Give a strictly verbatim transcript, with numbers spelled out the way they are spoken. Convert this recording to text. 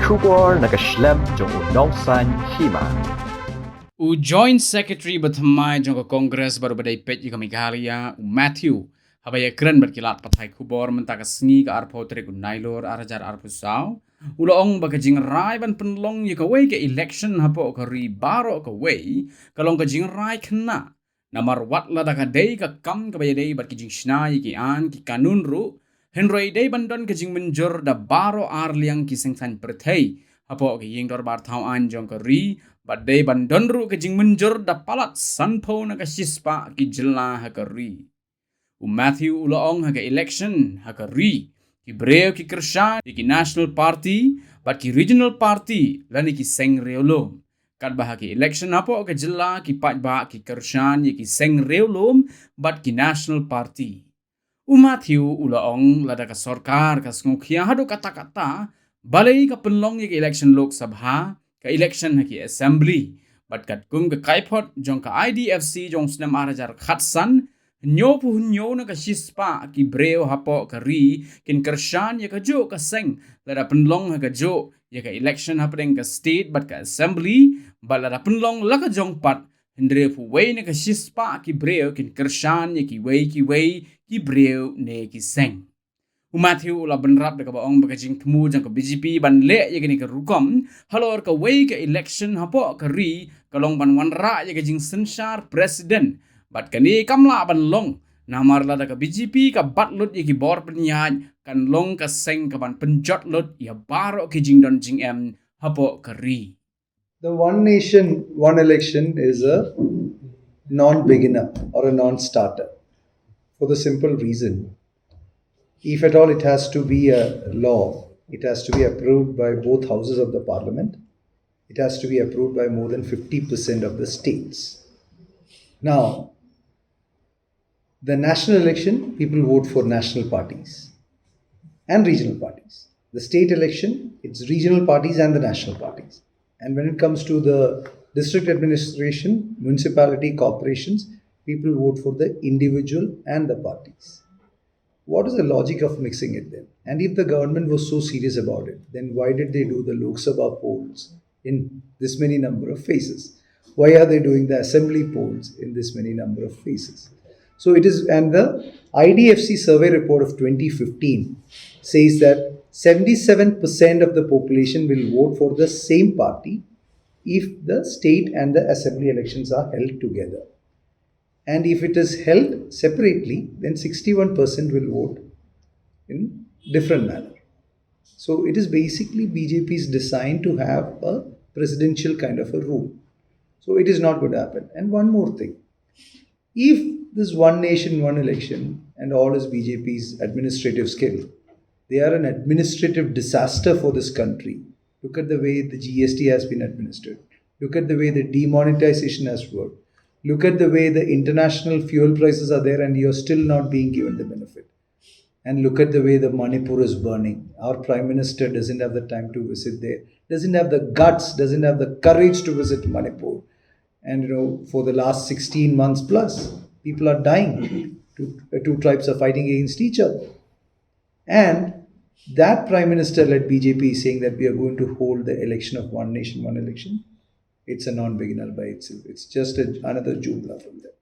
Khubor na ka shlem jong u Nongsaiñ Hima. U Joint Secretary bathymmai jong ka Congress bad uba dei peit ïa ka Meghalaya, u Matthew, haba ïakren bad ki lad pathai khubor mynta ka sngi ka arphew tarik u Nailur arhajar arphew saw, u la ong ba ka jingrai ban pynlong ïa kawei ka election hapoh ka ri baroh kawei ka long ka jingrai khynnah. Namar wat lada ka dei ka kam kaba ïadei bad ki jingshna ïa ki aiñ ki kanun ruh, hynrei dei ban don ka jingmynjur da baroh ar liang ki seng saiñ pyrthei hapoh ka ïing dorbar thaw aiñ jong ka ri, bad dei ban don ruh ka jingmynjur da palat sanphew na ka shispah ki jylla ha ka ri. U Matthew u la ong ha ka election ha ka ri, ki briew ki kyrshan ïa ki National Party bad ki Regional Party lane ki seng riewlum. Katba ha ki election hapoh ka jylla ki paidbah ki kyrshan ïa ki seng riewlum bad ki National Party. U Matthew u la ong lada ka sorkar ka sngewkhia haduh katta katta balei ka pynlong ïa ka election Lok Sabha, ka election ha ki assembly. Bad katkum ka kaiphod jong ka I D F C jong snem arhajar khatsan, hynñiewphew hynñiew na ka shispah ki briew hapoh ka ri kin kyrshan ïa kajuh ka seng lada pynlong ha kajuh ïa ka election hapdeng ka state bad ka assembly, bad lada pynlong la ka jong pat, hynriewphew wei na ka shispah ki briew kin kyrshan ïa kiwei kiwei ki briew ne ki seng. U Matthew u la bynrap da kaba ong ba ka jingthmu jong ka B J P ban leh ïa kane ka rukom halor kawei ka election hapoh ka ri ka long ban wanrah ïa ka jingsynshar president, bad kane kam lah ban long namar lada ka B J P ka bat lut ïa ki bor pynïaid, kan long ka seng kaban pynjot lut ïa baroh ki jingdon jingem hapoh ka ri. The one nation, one election is a non-beginner or a non-starter for the simple reason, if at all it has to be a law, it has to be approved by both houses of the parliament. It has to be approved by more than fifty percent of the states. Now, the national election, people vote for national parties and regional parties. The state election, it's regional parties and the national parties. And when it comes to the district administration, municipality, corporations, people vote for the individual and the parties. What is the logic of mixing it then? And if the government was so serious about it, then why did they do the Lok Sabha polls in this many number of phases? Why are they doing the assembly polls in this many number of phases? So it is, and the I D F C survey report of twenty fifteen says that seventy-seven percent of the population will vote for the same party if the state and the assembly elections are held together. And if it is held separately, then sixty-one percent will vote in different manner. So it is basically B J P's design to have a presidential kind of a rule. So it is not going to happen. And one more thing. If this one nation, one election and all is B J P's administrative skill, they are an administrative disaster for this country. Look at the way the G S T has been administered. Look at the way the demonetization has worked. Look at the way the international fuel prices are there and you're still not being given the benefit. And look at the way the Manipur is burning. Our prime minister doesn't have the time to visit there, doesn't have the guts, doesn't have the courage to visit Manipur. And you know, for the last sixteen months plus, people are dying. Two, uh, two tribes are fighting against each other. And that prime minister led B J P is saying that we are going to hold the election of one nation, one election. It's a non-beginner by itself. It's just a, another jumla from them.